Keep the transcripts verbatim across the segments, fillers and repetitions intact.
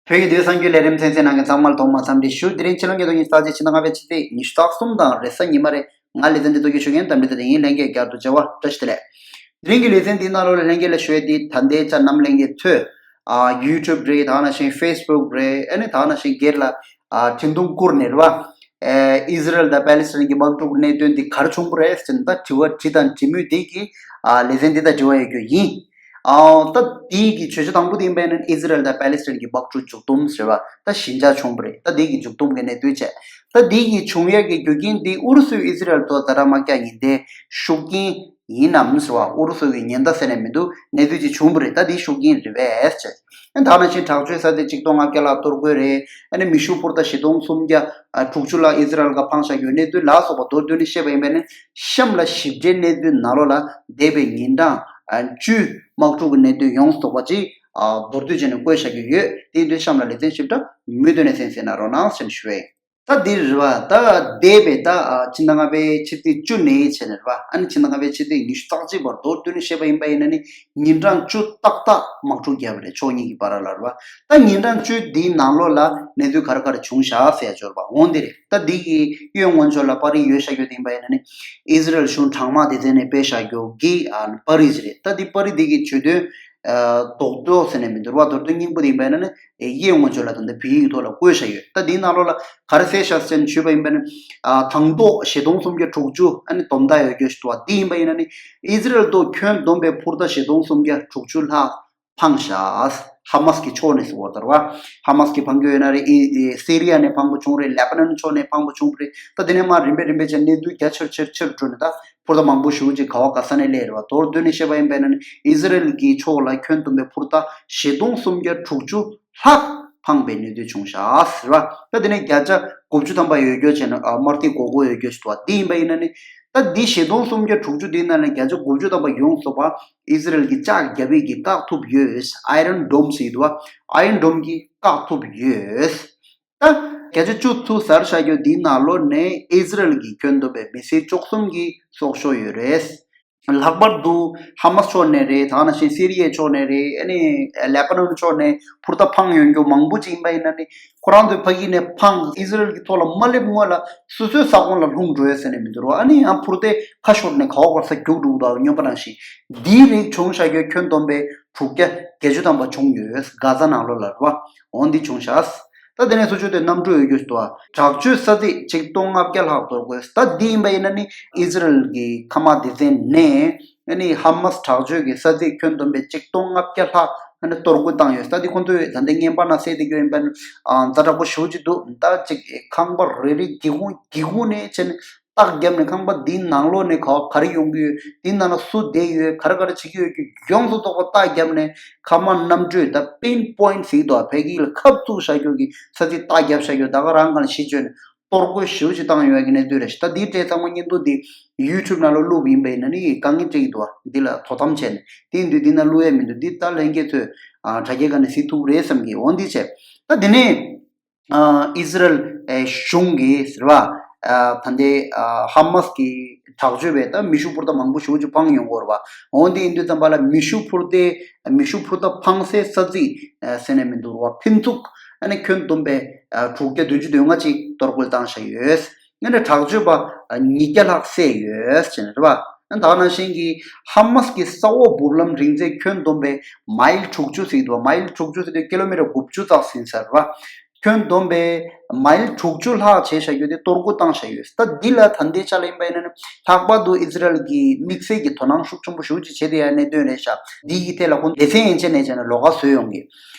བོད་ཀྱི་དུས་བསམ་རྒྱུན་ལས་རིམ་ཚན་གསན་གནང་མཁན་ཚང་མར་ཐོག་མར་འཚམས་འདྲི་ཞུ། དེ་རིང་ཕྱི་ལོ་ཉིས་སྟོང་ཉི་ཤུ་རྩ་གཅིག་ཕྱི་ཟླ་ལྔ་པའི་ཕྱི་ཚེས་ཉི་ཤུ་རྩ་གསུམ་དང་རེས་གཟའ་ཉི་མ་རེད། ང་ལེ་ཚན་འདི་ཐོག་གི་ཞུ་མཁན་དམ་འདྲི་དང་དེ་ཡིན། ལྷན་རྒྱས་བསྐྱར་དུ་མཇལ་བ་བཀྲ་ཤིས་བདེ་ལེགས། དེ་རིང་གི་ལེ་ཚན་འདིའི་ནང་ལོགས་ལ་ལྷན་རྒྱས་ལ་ཞུ་ཡས་འདི་ད་ལྟའི་ཆར་ནམ་ལྷན་རྒྱས་ཚོས་ཨ་YouTube་རེད། ད་ནང་བཞིན་Facebook་རེད། ཨ་ནི་ད་ནང་བཞིན་སྒེར་ལ་ཨ་འཕྲིན་ཐུང་བསྐུར་ནས་རེད་བ། ཨེ་ཨི་ཟི་རེལ་དང་པེ་ལི་སི་ཐན་གྱི་དམག་འཁྲུག་གནད་དོན་འདི་ག་རེ་བྱུང་བ་རེད་ཟེར་ན། ད་དྲི་བ་དྲི་དང་དྲི་མུས་འདི་གི་ཨ་ལེ་ཚན་འདི་དང་འབྲེལ་བ་ཡོད་རྒྱུ་ཡིན། ཨ་ད་འདི་གི་བརྗོད་བྱ་དང་པོ་འདི་ཡིན་པ་ཡིན་ན་ཨི་ཟི་རེལ་དང་པེ་ལི་སི་ཐན་གྱི་དམག་འཁྲུག་མཇུག་བསྡོམས་ཟེར་བ་ད་ཞི་འཇགས་བྱུང་བ་རེད། ད་འདི་གི་མཇུག་བསྡོམས་ཀྱི་གནད་དོན་བྱས། ད་འདི་གི་བྱུང་ཡས་ཀྱི་རྒྱུ་རྐྱེན་འདི་ཨུ་རུ་སུས་ཨི་ཟི་རེལ་ཐོག་ཛ་དྲག་དམག་རྒྱག་ཉེན་བརྡའི་ཤུགས་རྐྱེན་ཡིན་ནམ་ཟེར་བ། ཨུ་རུ་སུ་གི་ཉེན་བརྡ་ཟེར་ནས་མི་འདུག་གནས་ཚུལ་ཅིག་བྱུང་བ་རེད། ད་འདི་ཤུགས་རྐྱེན་རེད་པས་ཟེར། ཨ་ད་ནང་བཞིན་དྲག་སྤྱོད་ས་ཚིགས་ཆིག་སྟོང་ལྔ་བརྒྱ་ལྷག་གཏོར་རྒོལ་རེད། ཨ་ནི་མེ་ཤུགས་འཕུར་མདའ་བཞི་སྟོང་སུམ་བརྒྱ་དྲུག་ཅུ་ལྷག་ཨི་ཟི་རེལ་ག་འཕངས་བཞག་ཡོད་གནས་ཚུལ་ལ་སོགས་པ་མདོར་བསྡུས་ནས་བཤད་པ་ཡིན་པས་ན། གཤམ་ལ་ཞིབ་ཕྲའི་གནས་ཚུལ་ནང་ལོགས་ལ་འདས་པའི་ཉིན་གྲངས་ཨ་བཅུའི་དམག་འཁྲུག་གི་གནད་དོན་ཡོངས་སུ་རྫོགས་པ་ཅིག་ཨ་མདོར་བསྡུས་བྱས་ནས་བཀོད་བཞག་གི་ཡོད། དེ་ཡིན་དུས་གཤམ་ལ་ལེ་ཚན་ཞིབ་ཕྲ་མུ་མཐུད་ནས་གསན་གཟིགས་གནང་རོགས་གནང་ཟེར་ཞུ་ཡས། ད་འདི་རེད་བ། ད་འདས་པའི་ད་ཨ་ཕྱི་ཟླ་ལྔ་པའི་ཕྱི་ཚེས་བཅུ་ནས་བྱས་ནས་རེད་བ། ཨ་ནི་ཕྱི་ཟླ་ལྔ་པའི་ཕྱི་ཚེས་ཉི་ཤུ་རྩ་གཅིག་བར་མདོར་བསྡུས་ནས་བཤད་པ་ཡིན་པ་ཡིན་ན་ནི་ཉིན་གྲངས་བཅུ་ཏག་ཏག་དམག་འཁྲུག་བརྒྱབ་པ་རེད། ཕྱོགས་གཉིས་ཀྱི་བར་ལ་རེད་བ། ད་ཉིན་གྲངས་བཅུ་འདིའི་ནང་ལོགས་ལ་གནས་ཚུལ་ག་རེ་ག་རེ་བྱུང་བཞག་ཟེར་ཡ་ཅིག་ཡོད་རེད་བ། འོ་འདི་རེད། ད་འདི་གི་གཡོན་ངོས་ཕྱོགས་ལ་པར་རིས་ཡོད་བཞག་རྒྱུ་དེ་ཡིན་པ་ཡིན་ན་ནི་ཨི་ཟི་རེལ་གཞུང་དྲག་དམག་སྡེ་ཚན་ནས་སྤེལ་བཞག་རྒྱུ་གི་ཨ་པར་རིས་ཅིག་རེད། ད་འདི་པར་རིས་འདི་གི་བརྗོད་དོན་ཨ་རྡོག་རྡོག་ཟེར་ནས་མི་འདུག་རེད་བ། མདོར་བསྡུས་སྙིང་པོ་དེ་ཡིན་པ་ཡིན་ན་ནི་གཡས་ངོས་ཕྱོགས་ལ་ད་ལྟ་བོད་ཡིག་ཐོག་ལ་བཀོད་བཞག་ཡོད། ད་འདིའི་ནང་ལོགས་ལ་ག་རེ་གསལ་བཞག་ཟེར་ནས་ཞུས་པ་ཡིན་པ་ན། ཨ་དང་ཐོག་བཞི་སྟོང་སུམ་བརྒྱ་དྲུག་ཅུ་ཨ་ནི་དོ་བདག་ཡོད་རྒྱུ་ཞིག་འདུག་བ། འདི་ཡིན་པ་ཡིན་ན་ནི་ཨི་ཟི་རེལ་དུ་ཁྱོན་བསྡོམས་པའི་འཕུར་མདའ་བཞི་སྟོང་སུམ་བརྒྱ་དྲུག་ཅུ་ལྷག་འཕངས་བཞག་ཧ་མ་སི་གི་ཕྱོགས་ནས་ཟེར་བ་རེད་བ། ཧ་མ་སི་གི་འཕང་རྒྱུ་ཡོད་ན་རེད། ཨི་ཨི་སི་རི་ཡ་ནས་འཕང་པོ་བྱུང་རེད། ལེ་པ་ནན་ཕྱོགས་ནས་འཕང་པོ་བྱུང་རེད། ད་དེ་ནས་མར་རིམ་པས་རིམ་པས་བྱས་གནས་ཚུལ་རྒྱ་ཆེར་ཆེར་ཆེར་འགྲོ་ནས་ད་འཕུར་མདའ་མང་པོ་ཞེ་པོ་ཅིག་ག་བ་ག་ས་ནས་སླེབས་རེད་བ། མདོར་བསྡུས་ནས་བཤད་པ་ཡིན་པ་ཡིན་ན་ནི་ཨི་ཟི་རེལ་གྱི་ཕྱོགས་ལ་ཁྱོན་བསྡོམས་པའི་འཕུར་མདའ་བཞི་སྟོང་སུམ་བརྒྱ་དྲུག་ཅུ་ལྷག་འཕངས་པའི་གནས་ཚུལ་བྱུང་བཞག་ཟེར་བ། ད་དེ་ནས་བརྒྱ་ཆ་དགུ་བཅུ་ཐམ་པ་ཡོད་རྒྱུ་བྱས་ན་ཨ་དམར་ཐིག་སྒོར་སྒོར་ཡོད་རྒྱུ་ཞིག་འདུག་བ། འདི་ཡིན་པ་ཡིན་ན་ནི་ད་འདི་བཞི་སྟོང་སུམ་བརྒྱ་དྲུག་ཅུ་འདི་ནང་ནས་བརྒྱ་ཆ་དགུ་བཅུ་ཐམ་པ་ཡོངས་སུ་བ་ཨི་ཟི་རེལ་གྱི་ལྕགས་རྒྱབ་ཡིག་གིས་བཀག་ཐུབ་ཡོད། ཨའི་རོན་ཌོམ་ཟེར་གྱི་འདུག་བ། ཨའི་རོན་ཌོམ་གྱིས་བཀག་ཐུབ་ཡོད། ད་བརྒྱ་ཆ་བཅུ་ཚུར་ཟར་བཞག་རྒྱུ་འདིའི་ནང་ལོགས་ནས་ཨི་ཟི་རེལ་གྱི་ཁྱོན་བསྡོམས་པའི་མི་སེར་བཅུ་གསུམ་གྱི་སྲོག་ཤོར་ཡོད་རེད། ལྷག་པར་དུ་ཧ་མ་སི་ཕྱོགས་ནས་རེད། ད་ནང་བཞིན་སི་རི་ཡའི་ཕྱོགས་ནས་རེད། ཨ་ནི་ལེ་པ་ནོན་ཕྱོགས་ནས་འཕུར་མདའ་འཕངས་ཡོང་རྒྱུ་མང་པོ་ཅིག་ཡིན་པ་ཡིན་ན་ནི་ཁོ་རང་ཚོའི་ཕ་གི་ནས་འཕངས། ཨི་ཟི་རེལ་གྱི་ཐོག་ལ་མ་སླེབས་སྔོན་ལ་སོ་སོའི་ས་ཁོངས་ལ་ལྷུང་འགྲོ་ཡ་ཟེར་ནས་མི་འདུག་རོ། ཨ་ནི་ཡང་འཕུར་མདའ་ཁ་ཤོར་ནས་ག་བ་ག་ས་རྒྱུག་འགྲོ་གི་འདུག་སྨྱོན་པ་ནང་བཞིན། འདིའི་རིགས་བྱུང་བཞག་རྒྱུ་ཁྱོན་བསྡོམས་པའི་དྲུག་བརྒྱ་བརྒྱད་ཅུ་ཐམ་པ་བྱུང་ཡོད། གྷ་ཛ་ནང་ལོགས་ལ་རེད་བ། འོ་འདི་བྱུང་བཞག་ད་དེ་ནས་སོ་ཆུ་དེ་གནམ་གྲུ་ཡོད་རྒྱུ་ཞིག་འདུག་བ། དྲག་སྤྱོད་ས་ཚིགས་ཆིག་སྟོང་ལྔ་བརྒྱ་ལྷག་གཏོར་རྒོལ། ད་འདི་ཡིན་པ་ཡིན་ན་ནི་ཨི་ཟི་རེལ་གྱི་མཁའ་དམག་སྡེ་ཚན་ནས་ཨ་ནི་ཧ་མ་སི་དྲག་སྤྱོད་ཀྱི་ས་ཚིགས་ཁྱོན་བསྡོམས་པའི་ཆིག་སྟོང་ལྔ་བརྒྱ་ལྷག་ཨ་ནི་གཏོར་རྒོལ་བཏང་ཡོད། ད་འདི་ཁོང་ཚོས་ད་ལྟ་བརྙན་པར་ནང་གསལ་བསྡད་རྒྱུ་ཡིན་པ་ནི་ཨ་ཛ་དྲག་པོ་ཞེ་པོ་ཅིག་འདུག་ད་ཅིག་ཁང་པ་རེ་རེ་སྒེའུ་ཁུང་སྒེའུ་ཁུང་ནས་བྱས་ནས་རྟགས་བརྒྱབ་ནས་ཁང་པ་འདིའི་ནང་ལོགས་ནས་ག་བ་ག་རེ་ཡོང་གི་ཡོད། འདིའི་ནང་ལ་སུ་བསྡད་ཡོད། ག་རེ་ག་རེ་བྱེད་ཀྱི་ཡོད་ཀྱི་ཡོངས་སུ་རྫོགས་པ་རྟགས་བརྒྱབ་ནས་མཁའ་དམག་གནམ་གྲུས་ད་པིན་པོའིན་ཊི་ཟེར་གྱི་འདུག་ཕ་གི་ལ་ཁབ་བཙུགས་བཞག་རྒྱུ་གི་ས་ཚིགས་རྟགས་བརྒྱབ་བཞག་རྒྱུ་ད་ག་རང་གང་ལ་གཞི་བཅོལ་ནས་གཏོར་རྒོལ་ཞེ་པོ་ཅིག་བཏང་ཡོད་ཀྱི་གནས་ཚུལ་རེད་ཤག་ད་འདིའི་གྲས་ཚང་མ་བརྙན་ཐུང་འདི་ཡུ་ཊུབ་ནང་ལ་བླུགས་པ་ཡིན་པ་ཡིན་ན་ནི་དཀའ་ངལ་འཕྲད་ཀྱི་འདུག་འདི་ལ་དོ་དམ་བྱས་ནས་དེ་ཡིན་དུས་འདི་ན་བླུགས་ཡས་མི་འདུག་འདི་ད་ལྷན་རྒྱས་ཚོས་ཨ་དྲ་རྒྱའི་སྒང་ནས་གཟིགས་ཐུབ་རེད་བསམ་གི་འོ་འདི་བྱས། ད་དེ་ནས་ཨ་ཨི་ཟི་རེལ་ཨེ་གཞུང་གིས་ཟེར་བ། ཨ་ད་ལྟའི་ཨ་ཧ་མ་སི་གི་དྲག་སྤྱོད་པས་ད་མེ་ཤུགས་འཕུར་མདའ་མང་པོ་ཞེ་པོ་ཅིག་འཕངས་ཡོང་གི་ཡོད་རེད་བ། འོ་འདི་ཡིན་དུས་ཙམ་པ་ལ་མེ་ཤུགས་འཕུར་མདའི་མེ་ཤུགས་འཕུར་མདའ་འཕངས་སའི་ས་ཚིགས་ཨ་ཟེར་ནས་མི་འདུག་རེད་བ། ཕུན་ཚོགས་ཨ་ནི་ཁྱོན་བསྡོམས་པའི་ཨ་དྲུག་བརྒྱ་བདུན་ཅུ་དོན་ལྔ་ཅིག་གཏོར་རྒོལ་བཏང་བཞག་ཡོད། ཨ་ནི་དྲག་སྤྱོད་པ་ཨ་ཉིས་བརྒྱ་ལྷག་བསད་ཡོད་ཟེར་ནས་རེད་བ། ཨ་ད་ག་ནང་བཞིན་གྱི་ཧ་མ་སི་གི་ས་འོག་སྦུབ་ལམ་རིང་ཚད་ཁྱོན་བསྡོམས་པའི་མའིལ་དྲུག་ཅུ་ཟེར་གྱི་འདུག་མའིལ་དྲུག་ཅུ་ཟེར་དུས་ཀི་ལོ་མི་ཊར་དགུ་བཅུ་ཙམ་ཟིན་ས་རེད་བ། ཁྱོན་བསྡོམས་པའི་མའིལ་དྲུག་ཅུ་ལྷག་བྱས་བཞག་རྒྱུ་དེ་གཏོར་རྒོལ་བཏང་བཞག་ཡོད། ད་འདི་ལ་ད་ལྟའི་ཆ་ལ་ཡིན་པ་ཡིན་ན་ལྷག་པར་དུ་ཨི་ཟི་རེལ་གྱི་དམིགས་བསལ་གྱི་དོ་སྣང་ཤུགས་ཆེན་པོ་ཞེ་པོ་ཅིག་བྱེད་བསྡད་ཡ་གནད་དོན་རེད་ཤག་འདི་གི་ཐད་ལ་ཁོང་སྡེ་ཚན་ཡན་ཆད་ནས་བྱས་ན་ལོགས་ཀ་བཟོས་ཡོང་གི།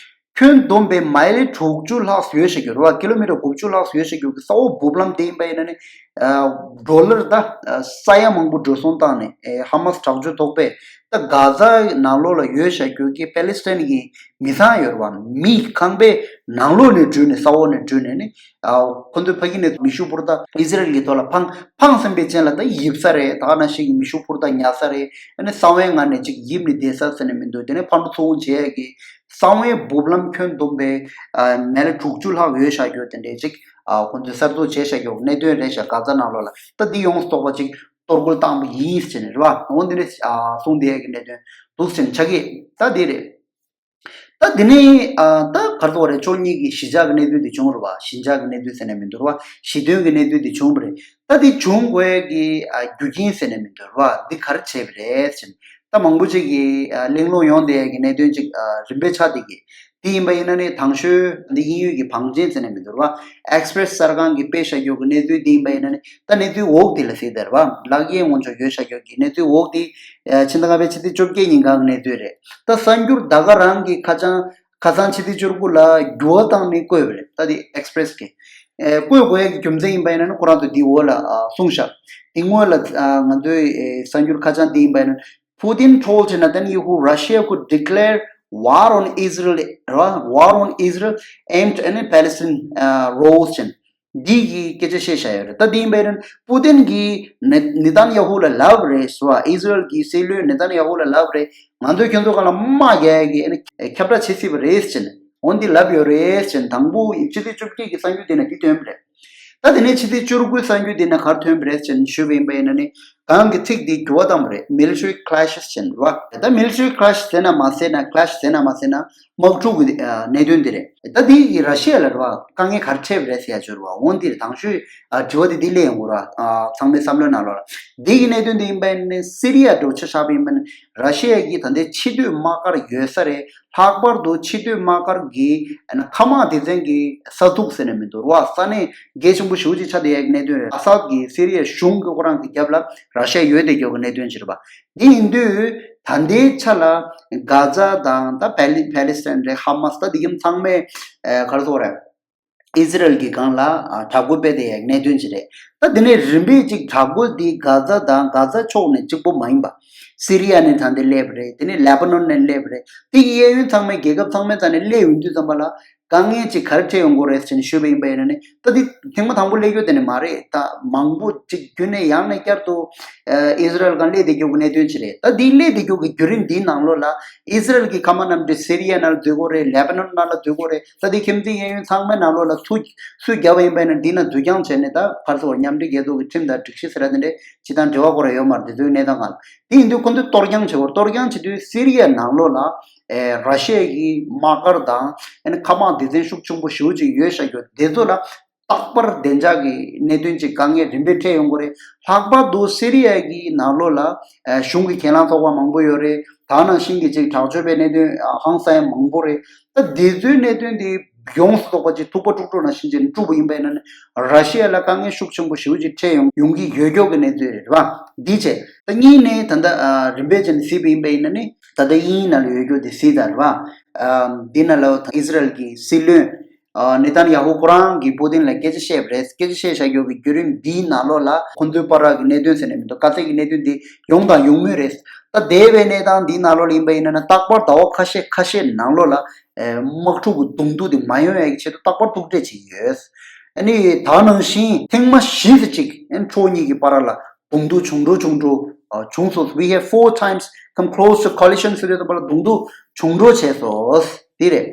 ཁྱོན་བསྡོམས་པའི་མའིལ་དྲུག་ཅུ་ལྷག་ཡོད་བཞག་རྒྱུ་རེད་བ། ཀི་ལོ་མི་ཊར་དགུ་བཅུ་ལྷག་ཡོད་བཞག་རྒྱུ་གི་ས་འོག་སྦུབ་ལམ་དེ་ཡིན་པ་ཡིན་ན་ནི། ཨ་ཌོ་ལར་ད་ཨ་ས་ཡ་མང་པོ་འགྲོ་སོང་བཏང་ནས་ཨེ་ཧ་མ་སི་དྲག་སྤྱོད་ཚོགས་པས་ད་གྷ་ཛ་ནང་ལོགས་ལ་ཡོད་བཞག་རྒྱུ་གི་པེ་ལི་སི་ཐན་གྱི་མི་ཚང་ཡོད་རེད་བ། མི་ཁང་པའི་ནང་ལོགས་ནས་འདྲུད་ནས་ས་འོག་ནས་འདྲུད་ནས་ནི། ཨ་ཁོ་ཚོའི་ཕ་གི་ནས་མེ་ཤུགས་འཕུར་མདའ་ཨི་ཟི་རེལ་གྱི་ཐོག་ལ་འཕངས་འཕངས་ཟིན་པའི་རྐྱེན་ལ་ད་ཡིབ་ས་རེད། ད་ག་ནང་བཞིན་གྱི་མེ་ཤུགས་འཕུར་མདའ་ཉར་ས་རེད། ཨ་ནི་གསང་བའི་ངང་ནས་ཅིག་ཡིབ་ནས་བསྡད་ས་ཟེར་ནས་མི་འདུག་དེ་ནས་ཕར་འགྲོ་ཚུར་འོང་བྱེད་ཡས་ཀྱི་གསང་བའི་སྦུབ་ལམ་ཁྱོན་བསྡོམས་པའི་ཨ་མའིལ་དྲུག་ཅུ་ལྷག་ཡོད་བཞག་རྒྱུ་དེ་འདྲའི་ཅིག་ཨ་ཁོ་ཚོས་གསར་བཟོ་བྱས་བཞག་རྒྱུ་གནད་དོན་རེད་ཤག་གྷ་ཛ་ནང་ལོགས་ལ་ད་འདི་ཡོངས་སུ་རྫོགས་པ་ཅིག་གཏོར་རྒོལ་བཏང་བ་ཡིན་ཟེར་ནས་རེད་བ། འོ་འདི་ནས་ཨ་གསུངས་བསྡད་ཡས་ཀྱི་གནད་དོན་འདུག་ཟེར་ནས་ཆགས་ཀྱི་ད་འདི་རེད། ད་འདི་ནས་ཨ་ད་ག་རེ་ཟེར་དགོས་རེད། ཕྱོགས་གཉིས་ཀྱི་གཞིས་ཆགས་ཀྱི་གནད་དོན་འདི་བྱུང་རེད་བ། གཞིས་ཆགས་ཀྱི་གནད་དོན་ཟེར་ན་མི་འདུག་རེད་བ། ཞི་མཐུན་གྱི་གནད་དོན་འདི་བྱུང་བ་རེད། ད་འདི་བྱུང་དགོས་ཀྱི་ཨ་རྒྱུ་རྐྱེན་ཟེར་ན་མི་འདུག་རེད་བ། འདི་ག་རེ་བྱས་པ་རེད་ཟེར་ན། ད་མང་པོ་ཅིག་གིས་ཨ་གླེང་སློང་ཡོང་བསྡད་ཀྱི་གནད་དོན་ཅིག་ཨ་རིམ་པས་ཆགས་བསྡད་ཀྱི། འདི་ཡིན་པ་ཡིན་ན་ནི་དང་ཤོས་འདི་དབྱིན་ཡུལ་གྱི་བང་ཆེན་ཟེར་ན་མི་འདུག་རེད་བ། Express གསར་ཁང་གིས་སྤེལ་བཞག་རྒྱུ་གི་གནས་ཚུལ་འདི་ཡིན་པ་ཡིན་ན་ནི། ད་གནས་ཚུལ་འོག་འདི་ལ་གཟིགས་དེ་རེད་བ། ལག་གཡས་ངོས་ཕྱོགས་ཡོད་བཞག་རྒྱུ་གི་གནས་ཚུལ་འོག་འདི། ཨ་ཕྱི་ཟླ་ལྔ་པའི་ཕྱི་ཚེས་བཅོ་བརྒྱད་ཉིན་གང་གི་གནས་ཚུལ་རེད། ད་གསར་འགྱུར་ད་ག་རང་གི་ཁ་བྱང་། ཁ་སང་ཕྱི་ཚེས་བཅུ་དགུ་ལ་འགྱུར་བ་བཏང་ནས་བཀོད་པ་རེད། ད་འདི་Express གིས། ཨེ་བཀོད་དགོས་ཡག་གི་རྒྱུ་མཚན་ཡིན་པ་ཡིན་ན་ནི་ཁོ་རང་ཚོ་འདི་འོག་ལ་ཨ་གསུངས་ཤག་འདི་སྔོན་ལ་ཨ་ང་ཚོའི་ཨེ་གསར་འགྱུར་ཁ་བྱང་འདི་ཡིན་པ་ཡིན་ན། Putin told Netanyahu Russia could declare war on Israel, war on Israel aimed at Palestine, uh, roles ཅན། འདི་གི་སྐད་ཆ་བཤད་བཞག་ཡོད་རེད། ད་འདི་ཡིན་པ་ཡིན་ན་པུ་ཏིན་གྱིས་ནེ་ནེ་ཐན་ཡ་ཧུ་ལ་ལབ་རེད་ཟེར་བ། ཨི་ཟི་རལ་གྱི་སྲིད་བློན་ནེ་ཐན་ཡ་ཧུ་ལ་ལབ་རེད། ང་ཚོས་ཁྱོད་ཚོ་སྒང་ལ་དམག་རྒྱག་ཡག་གི་ཨ་ནི་ཁྱབ་བསྒྲགས་བྱེད་སྲིད་པ་རེད་ཟེར་ནས། འོ་འདི་ལབ་ཡོད་རེད་ཟེར་ནས། དང་པོ་ཕྱི་ཚེས་བཅོ་བརྒྱད་ཀྱི་གསར་འགྱུར་དེ་ན་འདི་ཐོན་པ་རེད། ད་དེ་ནས་ཕྱི་ཚེས་བཅུ་དགུའི་གསར་འགྱུར་དེ་ན་ག་རེ་ཐོན་པ་རེད་ཟེར་ནས་ཞུས་པ་ཡིན་པ་ཡིན་ན་ནི། གང་གི་ཚིག་འདི་འགྱུར་བ་བཏང་བ་རེད། Military clashes ཟེར་ནས་རེད་བ། ད་military clash ཟེར་ན་མ་ཟེར་ན། clash ཟེར་ན་མ་ཟེར་ན། དམག་འཁྲུག་གི་ཨ་གནད་དོན་འདི་རེད། ད་འདི་ཡི་ར་ཤི་ཡ་ལ་རེད་བ། དཀའ་ངལ་ག་རེ་འཕྲད་པ་རེད་ཟེར་ཡ་ཅིག་ཡོད་རེད་བ། འོ་འདི་རེད། དང་ཤོས་ཨ་དྲི་བ་འདི་འདི་སླེབས་ཡོང་གི་རེད་བ། ཨ་ཚང་མའི་བསམ་བློའི་ནང་ལོགས་ལ། འདི་གི་གནད་དོན་འདི་ཡིན་པ་ཡིན་ན་ནི་སི་རི་ཡ་འདྲ་བོ་ཆ་བཞག་པ་ཡིན་པ་ཡིན་ན། ར་ཤི་ཡ་གི་ད་ལྟའི་ཕྱི་སྡོད་དམག་སྒར་ཡོད་ས་རེད། ལྷག་པར་དུ་ཕྱི་སྡོད་དམག་སྒར་གྱི་ཨ་ནི་མཁའ་དམག་སྡེ་ཚན་གྱི་ས་ཚུགས་ཟེར་ན་མི་འདུག་ར་བ། ས་གནས་གལ་ཆེན་པོ་ཞེ་པོ་ཅིག་ཆགས་བསྡད་ཡག་གི་གནད་དོན་རེད། ཨ་སཱད་ཀྱི་སི་རི་ཡའི་གཞུང་གི་ཁོ་རང་གི་རྒྱབ་ལ་ར་ཤི་ཡ་ཡོད་བསྡད་ཡག་གི་གནད་དོན་ཅིག་རེད་པ། འདི་ཡིན་དུས་ད་ལྟའི་ཆ་ལ་གྷ་ཛ་དང་ད་པེ་ལི་པེ་ལི་སི་ཐན་རེད། ཧ་མ་སི། ད་འདི་གམ་ཚང་མས་ཨ་ག་རེ་ཟེར་དགོས་རེད། ཨི་ཟི་རལ་གྱི་སྒང་ལ་ཨ་དྲག་རྒོལ་སྤེལ་བསྡད་ཡག་གནད་དོན་ཅིག་རེད། ད་འདི་ནས་རིམ་པས་ཅིག་དྲག་རྒོལ་འདི་གྷ་ཛ་དང་གྷ་ཛ་ཕྱོགས་ནས་གཅིག་པོ་མ་ཡིན་པ། སི་རི་ཡ་ནས་ད་འདི་སླེབས་པ་རེད། དེ་ནས་ལེ་པ་ནོན་ནས་སླེབས་པ་རེད། དེ་གི་གཡས་གཡོན་ཚང་མའི་རྒྱལ་ཁབ་ཚང་མའི་རྩ་ནས་སླེབས་ཡོང་དུས་ཙམ་པ་ལ་དཀའ་ངལ་ཅིག་ག་རེ་འཕྲད་ཡོང་གི་རེད་ཟེར་ནས་ཞུས་པ་ཡིན་པ་ཡིན་ན་ནི། ད་འདི་ཐེངས་མ་དང་པོ་སླེབས་རྒྱུ་དེ་ནི་མ་རེད། ད་མང་པོ་ཅིག་བརྒྱུད་ནས་ཡང་ནས་བསྐྱར་དུ་ཨ་ཨི་ཟི་རལ་སྒང་སླེབས་བསྡད་རྒྱུ་གི་གནད་དོན་ཅིག་རེད། ད་འདི་སླེབས་བསྡད་རྒྱུ་གི་བརྒྱུད་རིམ་འདིའི་ནང་ལོགས་ལ་ཨི་ཟི་རལ་གྱི་མཁའ་དམག་རྣམས་འདི་སི་རི་ཡ་ནང་ལ་སྡོད་ཀྱི་ཡོད་རེད། ལེ་པ་ནོན་ནང་ལ་སྡོད་ཀྱི་ཡོད་རེད། ད་འདི་ཁྱིམ་མཚེས་གཡས་གཡོན་ཚང་མའི་ནང་ལོགས་ལ་ཚུར་ཚུར་བརྒྱབ་པ་ཡིན་པ་ཡིན་ན་འདི་ན་འཛུལ་རྐྱང་བྱས་ནས། ད་ག་རེ་ཟེར་དགོས་རེད། མཉམ་འབྲེལ་རྒྱལ་ཚོགས་ཀྱི་ཁྲིམས་དང་སྒྲིག་གཞི་ཟེར་ཡ་དེ་འདྲ་སྤྱི་བཏང་འབྲེལ་བ་དགོས་ར་ཡོད་མ་རེད། དེ་ཚོའི་གནས་སྟངས་སྒང་ལ། དེ་ཡིན་དུས་ཁོ་ཚོས་གཏོར་རྐྱང་བྱེད་དགོས་རེད། གཏོར་རྐྱང་བྱེད་དུས་སི་རི་ཡའི་ནང་ལོགས་ལ་ཨེ་ར་ཤི་ཡའི་དམག་སྒར་དང་ཨ་ནི་མཁའ་དམག་སྡེ་ཚན་ཤུགས་ཆེན་པོ་ཞེ་པོ་ཅིག་ཡོད་བཞག་རྒྱུ་དེ་ཚོ་ལ་རྟག་པར་བདེ་འཇགས་ཀྱི་གནད་དོན་ཅིག་དཀའ་ངལ་རིམ་པས་འཕྲད་ཡོང་གི་རེད། ལྷག་པར་དུ་སི་རི་ཡ་གི་ནང་ལོགས་ལ་ཨེ་གཞུང་གི་གྱེན་ལངས་ཚོགས་པ་མང་པོ་ཡོད་རེད། ད་ནང་བཞིན་གྱི་ཅིག་དྲག་སྤྱོད་པའི་གནད་དོན་ཨ་ཧང་སང་ཡ་མང་པོ་རེད། ད་དེ་ཚོའི་གནད་དོན་དེ་ཡོངས་སུ་རྫོགས་པ་ཅིག་ཐུག་པ་དཀྲུག་དཀྲུག་ནང་བཞིན་ཅིག་དཀྲུགས་པ་ཡིན་པ་ཡིན་ན་ནི། ར་ཤི་ཡ་ལ་དཀའ་ངལ་ཤུགས་ཆེན་པོ་ཞེ་པོ་ཅིག་འཕྲད་ཡོང་ཡོང་གི་ཡོད་རྒྱུ་གི་གནས་ཚུལ་རེད་བ། འདི་བྱས། ད་གཉིས་ནས་ད་ལྟ་ཨ་རིམ་པས་བྱས་ནས་གཟིགས་པ་ཡིན་པ་ཡིན་ན་ནི། ད་ལྟ་དབྱིན་ཡིག་ནང་ལ་ཡོད་རྒྱུ་དེ་གཟིགས་དང་རེད་བ། ཨ་འདི་ནང་ལ་ཨི་ཟི་རལ་གྱི་སྲིད་བློན་ཨ་ནེ་ཐན་ཡ་ཧུ་ཁོ་རང་གིས་པུ་ཏིན་ལ་སྐད་ཆ་བཤད་པ་རེད། སྐད་ཆ་བཤད་བཞག་རྒྱུ་གི་བརྒྱུད་རིམ་འདིའི་ནང་ལོགས་ལ་ཁོ་ཚོའི་བར་གྱི་གནད་དོན་ཟེར་ནས་མི་འདུག་དཀའ་ཚེགས་ཀྱི་གནད་དོན་འདི་ཡོང་དང་ཡོང་མུས་རེད། ད་འདས་པའི་གནས་སྟངས་འདིའི་ནང་ལོགས་ལ་ཡིན་པ་ཡིན་ན་ནི། རྟག་པར་ཟླ་བ་ཁ་ཤས་ཁ་ཤས་ནང་ལོགས་ལ་ཨེ་དམག་འཁྲུག་གི་གདོང་ཐུག་དེ་མ་ཡོང་ཡག་གི་ཆེད་དུ་རྟག་པར་ཐུག་འཕྲད་བྱེད་ཀྱི་ཡོད། ཨ་ནི་ད་ནང་བཞིན་ཐེངས་མ་བཞི་ཙམ་ཅིག་ཨེ་ཕྱོགས་གཉིས་ཀྱི་བར་ལ་གདོང་ཐུག་བྱུང་འགྲོ་བྱུང་འགྲོ་ཨ་བྱུང་སོང་། We have four times come close to collision ཟེར་དུས་ཙམ་པ་ལ་གདོང་ཐུག་བྱུང་འགྲོ་བྱས་སོང་། དེ་རེད།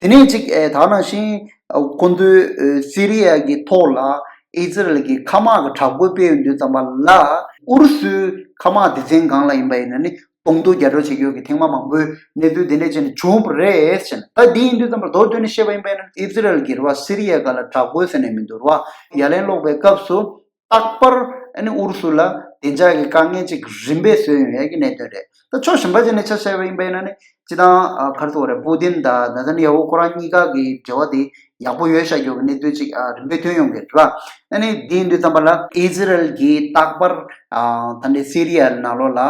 དེ་ནས་ཅིག་ཨེ་ད་ནང་བཞིན་ཨ་ཁོ་ཚོའི་ཨེ་སི་རི་ཡ་གི་ཐོག་ལ་ཨི་ཟི་རལ་གྱི་མཁའ་དམག་གི་དྲག་རྒོལ་སྤེལ་ཡོང་དུས་ཙམ་པ་ལ་ཨུ་རུ་སུའི་མཁའ་དམག་སྡེ་ཚན་སྒང་ལ་ཡིན་པ་ཡིན་ན་ནི། གདོང་ཐུག་རྒྱབ་སྐྱོར་བྱེད་རྒྱུ་གི་ཐེངས་མ་མང་པོའི་གནས་ཚུལ་དེ་འདྲ་བྱས་ནས་བྱུང་བ་རེད་ཟེར་ནས། ད་འདི་ཡིན་དུས་ཙམ་པར་མདོར་བསྡུས་ནས་བཤད་པ་ཡིན་པ་ཡིན་ན། ཨི་ཟི་རལ་གྱིས་རེད་བ། སི་རི་ཡའི་སྒང་ལ་དྲག་རྒོལ་ཟེར་ནས་མི་འདུག་རེད་བ། ཡ་ལན་སློག་པའི་སྐབས་སུ་རྟག་པར་ཨ་ནི་ཨུ་རུ་སུ་ལ་བདེ་འཇགས་ཀྱི་དཀའ་ངལ་ཅིག་རིམ་པས་བཟོས་ཡོང་ཡས་ཀྱི་གནད་དོན་རེད། ད་ཕྱོགས་གཞན་པ་ཅིག་ནས་ཆ་བཞག་པ་ཡིན་པ་ཡིན་ན་ནི། སྤྱིར་བཏང་ཨ་ག་རེ་ཟེར་དགོས་རེད། པུ་ཏིན་དང་ནེ་ཐན་ཡ་ཧུ་ཁོ་རང་གཉིས་ཀ་གི་འབྲེལ་བ་དེ་ཡག་པོ་ཡོད་བཞག་རྒྱུ་གི་གནས་ཚུལ་ཅིག་ཨ་རིམ་པས་ཐོན་ཡོང་གི་རེད་བ། ཨ་ནི་འདི་ཡིན་དུས་ཙམ་པ་ལ་ཨི་ཟི་རལ་གྱིས་རྟག་པར་ཨ་ད་ལྟའི་སི་རི་ཡའི་ནང་ལོགས་ལ།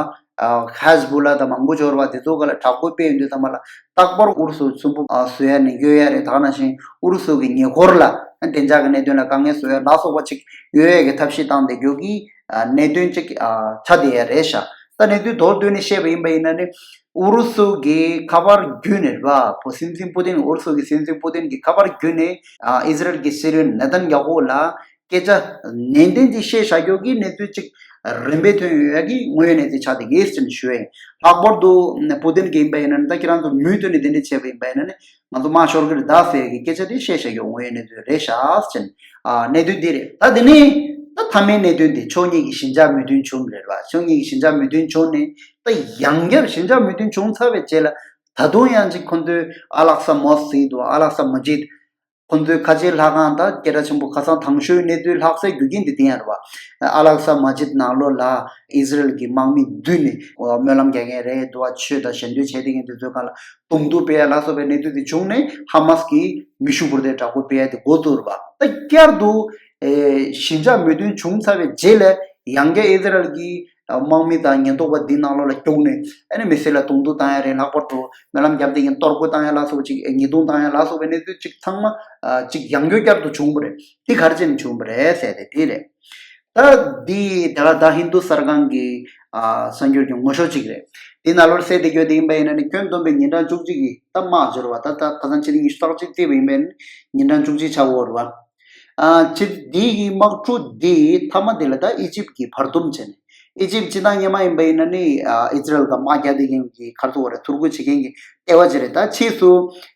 ཨ་ཧེ་ཟ་བུ་ལ་དང་མང་པོ་འབྱོར་བ་དེ་ཚོ་སྒང་ལ་དྲག་རྒོལ་སྤེལ་ཡོང་དུས་ཙམ་པ་ལ། རྟག་པར་ཨུ་རུ་སུ་སུན་པོ་ཨ་བཟོ་ཡ་ནས་གཡོལ་ཡ་རེད། ད་ག་ནང་བཞིན་ཨུ་རུ་སུ་གི་ཉེ་འཁོར་ལ་བདེ་འཇགས་ཀྱི་གནད་དོན་ལ་དཀའ་ངལ་བཟོ་ཡ་ལ་སོགས་པ་ཅིག་ཡོད་ཡ་གི་ཐབས་ཤེས་བཏང་བསྡད་རྒྱུ་གི་ཨ་གནད་དོན་ཅིག་ཨ་ཆགས་བསྡད་ཡ་རེད་ཤག་ད་གནད་དོན་མདོར་བསྡུས་ནས་བཤད་པ་ཡིན་པ་ཡིན་ན་ནི། ཨུ་རུ་སུ་གི་ཁ་པར་བརྒྱུད་ནས་རེད་བ། བོད་སྲིད་འཛིན་པུ་ཏིན། ཨུ་རུ་སུ་གི་སྲིད་འཛིན་པུ་ཏིན་གྱི་ཁ་པར་བརྒྱུད་ནས་ཨ་ཨི་ཟི་རལ་གྱི་སྲིད་བློན་ནེ་ཐན་ཡ་ཧུ་ལ་སྐད་ཆ་ནན་ཏན་ཅིག་བཤད་བཞག་རྒྱུ་གི་གནས་ཚུལ་ཅིག་རིམ་པས་ཐོན་ཡོད་ཡ་གི་དངོས་ཡོད་གནས་ཚུལ་ཆགས་བསྡད་ཀྱི་ཡོད་ཟེར་ནས་ཞུ་ཡ་ཡིན། ལྷག་པར་དུ་པུ་ཏིན་གྱིས་ཡིན་པ་ཡིན་ན་ནི། ད་ཁྱེད་རང་ཚོ་མུ་མཐུད་ནས་དེ་འདྲ་བྱས་པ་ཡིན་པ་ཡིན་ན་ནི། ང་ཚོ་དམག་ཤོར་གྱི་རེད་ད་ཟེར་གྱི་སྐད་ཆ་དེ་བཤད་བཞག་རྒྱུ་དངོས་ཡོད་གནས་ཚུལ་རེད་ཤག་ཟེར་ནས། ཨ་གནད་དོན་འདི་རེད། ད་དེ་ནས་ད་མཐའ་མའི་གནད་དོན་དེ་ཕྱོགས་གཉིས་ཀྱི་ཞི་འཇགས་མོས་མཐུན་བྱུང་རེད་བ། ཕྱོགས་གཉིས་ཀྱི་ཞི་འཇགས་མོས་མཐུན་བྱུང་ནས། ད་ཡང་བསྐྱར་ཞི་འཇགས་མོས་མཐུན་བྱུང་ཚར་བའི་རྗེས་ལ། ད་དུང་ཡང་ཅིག་ཁོ་ཚོས་ཨ་ལག་ས་མོ་སི་ཟེར་འདུག་ཨ་ལག་ས་མ་ཇིད། ཁོ་ཚོའི་ཁ་ཆེའི་ལྷ་ཁང་དང་སྐད་གྲགས་ཆེན་པོ་ཁ་སང་དང་ཤོས་གནས་ཚུལ་ལྷག་སའི་རྒྱུ་རྐྱེན་དེ་དེ་ཡང་རེད་བ། ཨ་ལག་ས་མ་ཇིད་ནང་ལོགས་ལ་ཨི་ཟི་རེལ་གྱི་དམག་མི་བསྡུས་ནས་སྨོན་ལམ་རྒྱག་མཁན་རེད་འདུག་བ། ཆོས་དང་ཞལ་འདོན་བྱས་བསྡད་མཁན་དེ་ཚོའི་སྒང་ལ་གདོང་ཐུག་སྤེལ་ཡ་ལ་སོགས་པའི་གནས་ཚུལ་དེ་བྱུང་ནས་ཧ་མ་སི་གིས་མེ་ཤུགས་འབུར་མདེལ་དྲག་པོ་སྤེལ་ཡ་དེ་འགོ་བཙུགས་རེད་བ། ད་བསྐྱར་དུ་ཨེ་ཞི་འཇགས་མོས་མཐུན་བྱུང་ཚར་བའི་རྗེས་ལ་ཡང་བསྐྱར་ཨི་ཟི་རེལ་གྱིས་དམག་མི་དང་ཉེན་རྟོག་པ་འདི་ནང་ལོགས་ལ་བརྒྱུགས་ནས་ཨ་ནི་མི་སེར་ལ་གདོང་ཐུག་བཏང་ཡ་རེད། ལྷག་པར་དུ་སྨོན་ལམ་བརྒྱབ་བསྡད་མཁན་གཏོར་རྒོལ་བཏང་ཡ་ལ་སོགས་ཅིག་ཉེས་རྡུང་བཏང་ཡ་ལ་སོགས་པའི་གནས་ཚུལ་ཅིག་ཚང་མ་ཨ་ཅིག་ཡང་བསྐྱར་བསྐྱར་དུ་བྱུང་བ་རེད། འདི་ག་རེ་བྱས་ནས་བྱུང་བ་རེད་ཟེར་ཏེ་དེ་རེད། ད་འདི་དེ་ལ་ད་ཧིན་རྡུ་གསར་ཁང་གི་ཨ་གསར་འགྱུར་གྱི་ངོ་ཤོག་ཅིག་རེད། འདི་ནང་ལོགས་གསལ་བསྡད་རྒྱུ་དེ་ཡིན་པ་ཡིན་ན་ནི་ཁྱོན་བསྡོམས་པའི་ཉིན་གྲངས་བཅུ་གཅིག་གི་ད་དམག་སྦྱོར་བ་ད་ད་ཁ་སང་ཕྱི་ཚེས་ཉི་ཤུ་རྩ་གཅིག་བརྩིས་པ་ཡིན་པ་ཡིན་ན་ཉིན་གྲངས་བཅུ་གཅིག་ཆགས་ཡོད་རེད་བ། ཨ་ཕྱི་འདི་གི་དམག་འཁྲུག་འདི་མཐའ་མ་འདི་ལ་ད་ཨི་ཇིབ་ཀྱིས་བར་འདུམ་བྱས་ནས། ཨི་ཇིབ་སྤྱི་བཏང་སྔོན་མ་ཡིན་པ་ཡིན་ན་ནི་ཨ་ཨི་ཛི་རལ་ག་དམག་རྒྱག་བསྡད་མཁན་གྱི་ག་རེ་ཟེར་དགོས་རེད། ཐུར་རྒོལ་བྱེད་མཁན་གྱི་ལྟེ་བ་ཅིག་རེད། ད་ཕྱིས་སུ་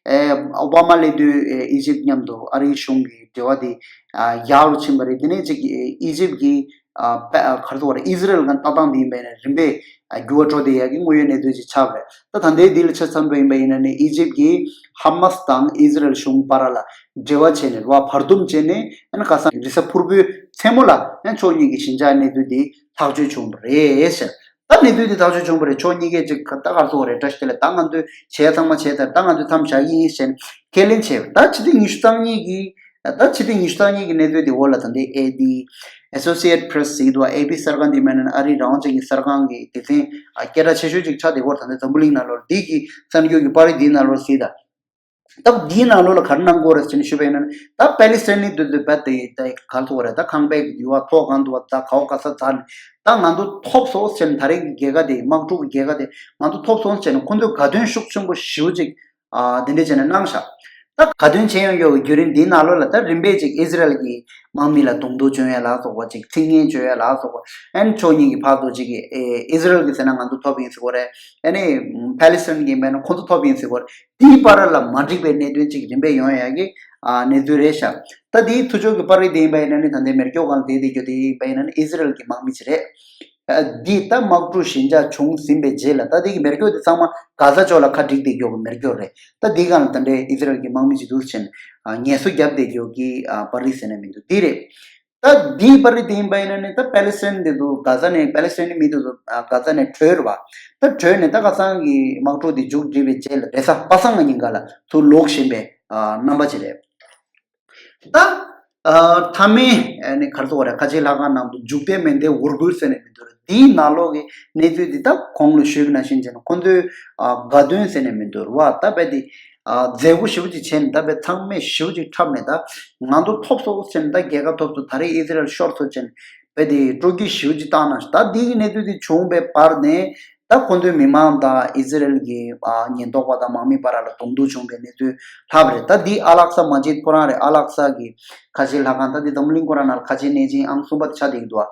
ཨེ་ཨོ་བྷ་མ་སླེབས་དུས་ཨེ་ཨི་ཇིབ་མཉམ་དུ་ཨ་རིའི་གཞུང་གི་འབྲེལ་བ་དེ་ཨ་ཡག་རུ་ཕྱིན་པ་རེད། དེ་ནས་ཅིག་ཨེ་ཨི་ཇིབ་ཀྱིས་ཨ་པ་ཨ་ག་རེ་ཟེར་དགོས་རེད། ཨི་ཛི་རལ་ག་ལྟ་སྟངས་དེ་ཡིན་པ་ཡིན་ན་རིམ་པས་ཨ་འགྱུར་བ་འགྲོ་བསྡད་ཡག་གི་དངོས་ཡོད་གནས་ཚུལ་ཅིག་ཆགས་པ་རེད། ད་ད་ལྟའི་འདི་ལ་ཆ་མཚོན་པ་ཡིན་པ་ཡིན་ན་ནི་ཨི་ཇིབ་ཀྱིས་ཧ་མ་སི་དང་ཨི་ཛི་རལ་གཞུང་བར་ལ་འབྲེལ་བ་བྱས་ནས་རེད་བ། བར་འདུམ་བྱས་ནས་ཨ་ནི་ཁ་སང་རེས་གཟའ་ཕུར་བུའི་མཚན་མོ་ལ་ཨ་ཕྱོགས་གཉིས་ཀྱི་ཞི་འཇགས་གནས་ཚུལ་འདི་ཐག་གཅོད་བྱུང་བ་རེད་ཟེར། ད་གནས་ཚུལ་འདི་ཐག་གཅོད་བྱུང་བ་རེད། ཕྱོགས་གཉིས་ཀས་ཅིག་ད་ག་རེ་ཟེར་དགོས་རེད། བཀྲ་ཤིས་བདེ་ལེགས། ད་ང་ཚོས་བྱས་ཚང་མ་བྱས་ཚར། ད་ང་ཚོས་མཚམས་བཞག་གི་ཡིན་ཟེར་ནས་ཁས་ལེན་བྱས། ད་ཕྱི་ཚེས་ཉི་ཤུ་རྩ་གཉིས་ཀྱི་ད་ཕྱི་ཚེས་ཉི་ཤུ་རྩ་གཉིས་ཀྱི་གནས་ཚུལ་འདི་འོག་ལ་ད་ལྟའི་ཨེ་ཌི་Associated Press ཟེར་གྱི་འདུག་ཨེ་པི་གསར་ཁང་འདི་མིན་ན་ཨ་རིའི་རང་དབང་ཅན་གྱི་གསར་ཁང་གི་སྡེ་ཚན་ཨ་སྐད་གྲགས་ཆེ་ཤོས་ཅིག་ཆགས་བསྡད་ཡོད་རེད། ད་ལྟའི་འཛམ་བུ་གླིང་ནང་ལོགས་འདི་གི་གསར་འགྱུར་གྱི་པར་རིས་འདིའི་ནང་ལོགས་གཟིགས་དང་། ད་འདིའི་ནང་ལོགས་ལ་ག་རེ་གནང་གི་ཡོད་རེད་ཟེར་ནས་ཞུས་པ་ཡིན་ན། ད་པེ་ལི་སི་ཐན་ནི་དེ་ཚོས་རྦད་དེ་ད་ག་རེ་ཟེར་དགོས་རེད། ད་ཁང་པའི་ཡུར་བ་ཐོག་གང་དུ་བ་ད་ག་བ་ག་ས་ད་ནི་ད་ང་ཚོ་ཐོབ་སོང་ཟེར་ནས། ད་རེས་ཀྱི་རྒྱལ་ཁ་དེ་དམག་འཁྲུག་གི་རྒྱལ་ཁ་དེ་ང་ཚོ་ཐོབ་སོང་ཟེར་ནས་ཁོ་ཚོས་དགའ་སྟོན་ཤུགས་ཆེན་པོ་ཞེ་པོ་ཅིག་ཨ་དེ་འདྲས་བྱས་ནས་གནང་ཤག་ད་དགའ་སྟོན་བྱེད་ཡོང་ཡོད་པའི་བརྒྱུད་རིམ་འདིའི་ནང་ལོགས་ལ་ད་རིམ་པས་ཅིག་ཨི་ཛི་རལ་གྱི་དམག་མི་ལ་གདོང་ཐུག་བྱུང་ཡ་ལ་སོགས་པ་ཅིག་ཚིག་ངན་བརྗོད་ཡ་ལ་སོགས་པ། ཨན་ཕྱོགས་གཉིས་ཀྱི་བར་དུ་ཅིག་གི་ཨེ་ཨི་ཛི་རལ་གྱིས་ཟེར་ན་ང་ཚོ་ཐོབ་ཡིན་ཟེར་གྱི་ཡོད་རེད། ཨ་ནི་པེ་ལི་སི་ཐན་གྱིས་མེད་ན་ཁོ་ཚོ་ཐོབ་ཡིན་ཟེར་གྱི་ཡོད་རེད། དེའི་བར་ལ་མ་འགྲིག་པའི་གནད་དོན་ཅིག་རིམ་པས་ཡོང་ཡ་གི་ཨ་གནས་ཚུལ་རེད་ཤག་ད་དེའི་ཐུགས་སྐྱོ་གི་པར་རིས་དེ་ཡིན་པ་ཡིན་ན་ནི། ད་ལྟའི་མེ་སྒྱོགས་སྒང་ལ་བསྡད་བསྡད་རྒྱུ་དེ་ཡིན་པ་ཡིན་ན་ནི་ཨི་ཛི་རལ་གྱི་དམག་མི་ཅིག་རེད། ཨ་འདི་ད་དམག་འཁྲུག་ཞི་འཇགས་བྱུང་ཟིན་པའི་རྗེས་ལ་ད་འདི་གི་མེ་སྒྱོགས་དེ་ཚང་མ་གྷ་ཛ་ཕྱོགས་ལ་ཁ་བསྒྲིགས་བསྡད་རྒྱུ་གི་མེ་སྒྱོགས་རེད། ད་འདི་སྒང་ལ་ད་ལྟའི་ཨི་ཛི་རལ་གྱི་དམག་མི་ཅིག་འདུག་ཟེར་ནས་ཨ་ངལ་གསོ་བརྒྱབ་བསྡད་རྒྱུ་གི་ཨ་པར་རིས་ཟེར་ན་མི་འདུག་འདི་རེད། ད་འདིའི་པར་རིས་དེ་ཡིན་པ་ཡིན་ན་ནི་ད་པེ་ལི་སི་ཐན་འདི་འདུག་གྷ་ཛ་ནས་པེ་ལི་སི་ཐན་མི་འདི་འདུག་ཨ་གྷ་ཛ་ནས་བྲོས་རེད་བ། ད་བྲོས་ནས་ད་ཁ་སང་གི་དམག་འཁྲུག་འདི་མཇུག་བསྒྲིལ་བའི་རྗེས་ལ་རེས་གཟའ་པ་སངས་ཉིན་ག་ལ་ཚུར་ལོག་བཞིན་པའི་ཨ་རྣམ་པ་ཅིག་རེད། ད་ཨ་མཐའ་མའི་ཨ་ནི་ག་རེ་ཟེར་དགོས་རེད། ཁ་ཆེའི་ལྷ་ཁང་ནང་དུ་འཇུག་རྟེན་མེ་མདའི་འུར་རྒོལ་ཟེར་ནས་མི་འདུག་རེད། འདིའི་ནང་ལོགས་ཀྱི་གནས་ཚུལ་འདི་ད་གོང་ལ་ཞུས་པ་ནང་བཞིན་བྱས་ན་ཁོ་ཚོའི་ཨ་དགའ་སྟོན་ཟེར་ནས་མི་འདུག་རེད་བ། ད་རྦད་དེ་ཨ་མཛད་སྒོ་ཞེ་པོ་ཅིག་བྱས་ནས་ད་རྦད་ཚང་མས་ཞེ་པོ་ཅིག་འཁྲབ་ནས་ད་ང་ཚོ་ཐོབ་སོང་ཟེར་ནས། ད་རྒྱལ་ཁ་ཐོབ་སོང་། ད་རེས་ཨི་ཛི་རལ་ཤོར་སོང་ཟེར་ནས་རྦད་དེ་སྤྲོ་སྐྱིད་ཞེ་པོ་ཅིག་བཏང་གནང་ཤག་ད་འདི་གི་གནས་ཚུལ་འདི་བྱུང་བའི་བར་ནས་ད་ཁོ་ཚོའི་མི་མང་དང་ཨི་ཛི་རལ་གྱི་ཨ་ཉེན་རྟོག་པ་དང་དམག་མི་བར་ལ་གདོང་ཐུག་བྱུང་བའི་གནས་ཚུལ་ལྷག་པ་རེད། ད་འདི་ཨ་ལག་ས་མ་ཇིད་ཁོ་རང་རེད། ཨ་ལག་ས་གི་ཁ་ཆེའི་ལྷ་ཁང་། ད་འདི་འཛམ་བུ་གླིང་ཁོ་རང་ནང་ལ་ཁ་ཆེའི་གནས་ཆེན་ཨང་གསུམ་པ་དེ་ཆགས་བསྡད་ཀྱི་འདུག་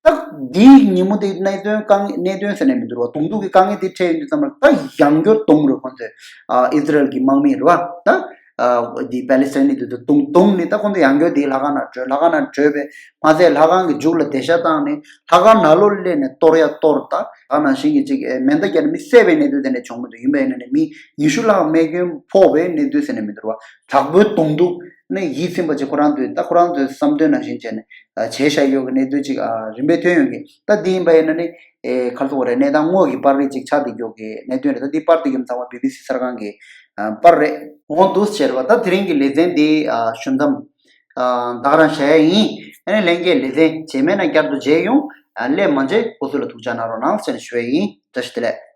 ད་འདིའི་ཉིན་མོ་དེ་གནད་དོན་དཀའ་ངལ། གནད་དོན་ཟེར་ནས་མི་འདུག་རེད་བ། གདོང་ཐུག་གི་དཀའ་ངལ་དེ་འཕྲད་ཡོང་དུས་ཙམ་པ་ལ་ད་ཡང་བསྐྱར་གདོང་རེད་ཁོ་ཚོས། ཨ་ཨི་ཛི་རལ་གྱི་དམག་མི་རེད་བ། ད་ཨ་འདི་པེ་ལི་སི་ཐན་ནི་དེ་ཚོ་གདོང་གདོང་ནས་ད་ཁོ་ཚོ་ཡང་བསྐྱར་དེའི་ལྷ་ཁང་ནང་བྲོས། ལྷ་ཁང་ནང་བྲོས་པས་མ་ཚད་ལྷ་ཁང་གི་མཇུག་ལ་སྡེར་ཤ་བཏང་ནས་ལྷ་ཁང་ནང་ལོགས་སླེབས་ནས་གཏོར་ཡ་གཏོར། ད་ད་ནང་བཞིན་གྱི་ཅིག་ཨེ་མེ་མདའ་བརྒྱབ་ནས་མི་བསད་པའི་གནས་ཚུལ་དེ་འདྲ་བྱུང་མི་འདུག་ཡིན་པ་ཡིན་ན་ནི་མི་ཉི་ཤུ་ལྷག་རྨས་སྐྱོན་ཕོག་པའི་གནས་ཚུལ་ཟེར་ནས་མི་འདུག་རེད་བ། དྲག་པོའི་གདོང་ཐུག་ནས་ཡིད་ཚིམ་པ་ཅིག་ཁོ་རང་ཚོས། ད་ཁོ་རང་ཚོའི་བསམ་དོན་ནང་བཞིན་བྱས་ནས་ཨ་བྱས་བཞག་ཡོད་ཀྱི་གནས་ཚུལ་ཅིག་ཨ་རིམ་པས་ཐོན་ཡོང་གི། ད་འདི་ཡིན་པ་ཡིན་ན་ནི་ཨེ་ག་རེ་ཟེར་དགོས་རེད། གནས་སྟངས་དངོས་ཀྱི་པར་རིས་ཅིག་ཆགས་བསྡད་ཡོད་ཀྱི་གནད་དོན་རེད། ད་འདི་པར་དེ་རྒྱུ་མཚན་པ་བི་བི་སི་གསར་ཁང་གི་ཨ་པར་རེད། འོང་འདུག་ཟེར་བ། ད་དེ་རིང་གི་ལེ་ཚན་འདི་ཨ་ཞུ་མཚམས་ཨ་ད་ག་རང་བཞག་ཡ་ཡིན། ཨ་ནི་ལྷན་རྒྱས་ལེ་ཚན་རྗེས་མའི་ནང་བསྐྱར་དུ་མཇལ་ཡོང་། ཨ་སླེབས་མ་མཇལ་སྐུ་གཟུགས་ལ་ཐུགས་ཅག་གནང་རོགས་གནང་ཟེར་ནས་ཞུ་ཡ་ཡིན། བཀྲ་ཤིས་བདེ་ལེགས།